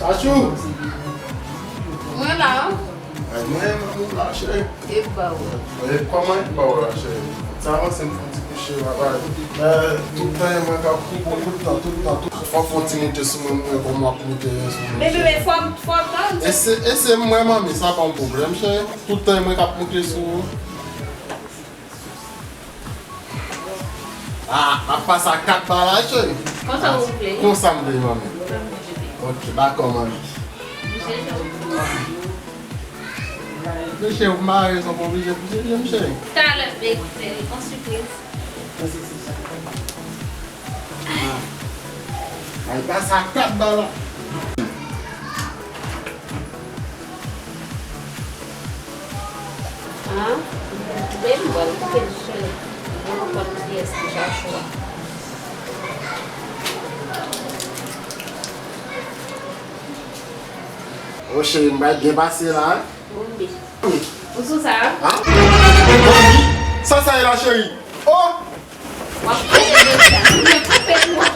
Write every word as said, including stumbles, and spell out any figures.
Chachou! Mwen la. Ay, mwen, mwen la, cheri. E ba ou. E kòman e ba ou la, cheri? Sa avanse, m fè yon ti kouche, papa. Tout tan, mwen ka kouri, tout tan, tout tan, tout tan. Fò w fè yon ti moute sou mwen, mwen, kòman w ap moute sou mwen, cheri. Bebe, men fò m, fò m tande. E se, e se mwen, manmi, sa pa yon pwoblèm, cheri. Tout tan, mwen ka moute sou ou. Ah, ap pase a kat bal la, cheri. Konsa ou vle? Konsa m vle, manmi. Ok, dakò, manmi. Mesye, ou mare, sa pa oblije pou se je m, cheri. Talè, bebe, on sipriz. Ay, pase a kat bal la. Ah, bebe, m pral kite l sou. Mwen konn kiyès ki Chachou a. O cheri, m pral byen pase la, wi. Ou sou sa? Ah? Sa sa ye la, cheri? Oh! W ap pale de sa. Ou byen koupe pou